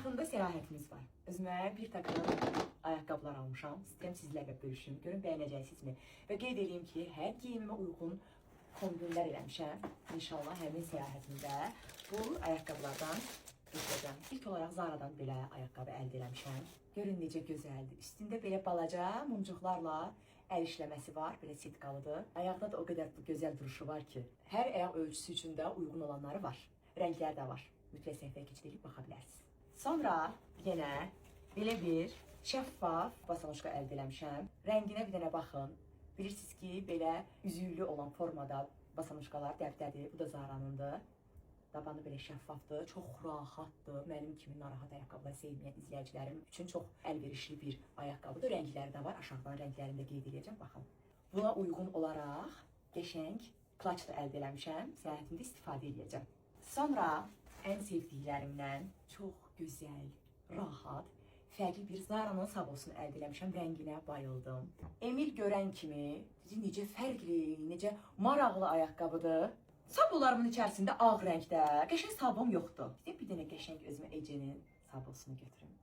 Yaxında səyahətimiz var. Özümə bir takım ayaqqabılar almışam. İstəyirəm sizlərlə bölüşüm. Görün bəyənəcəksinizmi? Və qeyd edeyim ki, hər geyimimə uyğun kombinlər eləmişəm. İnşallah həmin səyahətimdə bu ayaqqabılardan götürəcəm. İlk olaraq Zara'dan belə ayaqqabı əldə eləmişəm. Görün necə gözəldir. Üstündə belə balaca mumcuqlarla əl işləməsi var, belə sitkalıdır. Ayaqda da o qədər gözəl duruşu var ki, hər ayaq ölçüsü üçün də uyğun olanları var. Rənglər də var. Mütləq səhifəyə keçid edib baxa bilərsiniz. Sonra yenə belə bir şəffaf basanuşka əldə eləmişəm. Rənginə bir dənə baxın. Bilirsiniz ki, belə üzüklü olan formada basanuşkalar dəbdədir. Bu da Zara'nındır. Dabanı belə şəffafdır, çox rahatdır. Mənim kimi narahat ayaqqabılar sevməyən izləyicilərim üçün çox əlverişli bir ayaqqabıdır. Rəngləri də var. Aşağıdan rənglərini də qeyd edəcəm. Baxın. Buna uyğun olaraq qəşəng klaç da əldə eləmişəm. Səyahətimdə istifadə edəcəm. Sonra ən sevdiklərimdən çox gözəl, rahat, fərqli bir Zara'nın sabosunu əldə eləmişəm. Rənginə bayıldım. Emil görən kimi dedi necə fərqli, necə maraqlı ayaqqabıdır. Sabolarımın içərisində ağ rəngdə qəşəng sabom yoxdur. Dedim bir dənə qəşəng özümə Ece'nin sabosunu götürüm.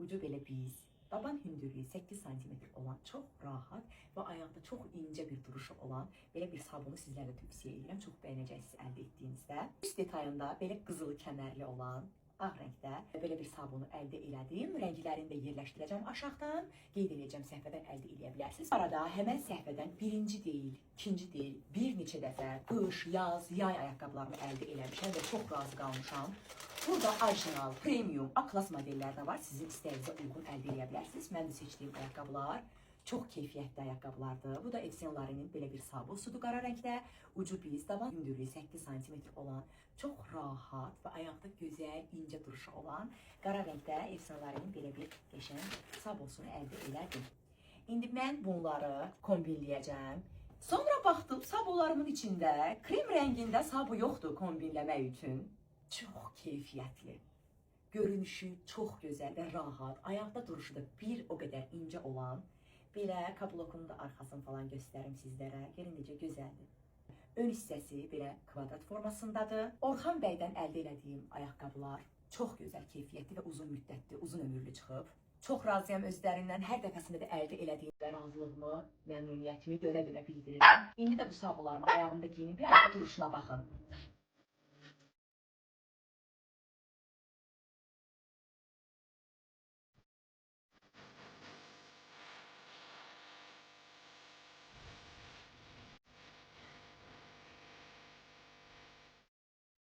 Ucu belə biz, daban hündürlüyü 8 sm olan, çox rahat və ayaqda çox incə bir duruşu olan belə bir sabunu sizlərə tövsiyə edirəm. Çox bəyənəcəksiniz əldə etdiyinizdə. Üst detayında belə qızılı kəmərli olan ağ rəngdə belə bir sabunu əldə elədim. Rənglərini də yerləşdirəcəm aşağıdan. Qeyd edəcəm, səhifədən əldə eləyə bilərsiniz. Bu arada həmən səhifədən birinci deyil, ikinci deyil, bir neçə dəfə qış, yaz, yay ayaqqabılarımı əldə eləmişəm və çox razı qalmışam. Burada orijinal, premium, A klass modellər də var. Sizin istəyinizə uyğun əldə eləyə bilərsiniz. Mən də seçdiyim ayaqqabılar çox keyfiyyətli ayaqqabılardır. Bu da Yves Saint Laurent'in belə bir sabosudur qara rəngdə. Ucu biz, daban hündürlüyü 8 sm olan, çox rahat və ayaqda gözəl, incə duruşu olan qara rəngdə Yves Saint Laurent'in belə bir qəşəng sabosunu əldə elədim. İndi mən bunları kombinləyəcəm. Sonra baxdım, sabolarımın içində krem rəngində sabo yoxdur kombinləmək üçün. Çox keyfiyyətli. Görünüşü çox gözəl və rahat, ayaqda duruşu da bir o qədər incə olan belə kablokun da arxasını falan göstərim sizlərə. Görün necə gözəldir. Ön hissəsi belə kvadrat formasındadır. Orxan bəydən əldə elədiyim ayaqqabılar çox gözəl, keyfiyyətli və uzun müddətli, uzun ömürlü çıxıb. Çox razıyam özlərindən. Hər dəfəsində də əldə elədiyim razılığımı, məmnuniyyətimi görə-görə bildirirəm. İndi də bu sabolarımı ayağımda geyinim, bir ayaq duruşuna baxın.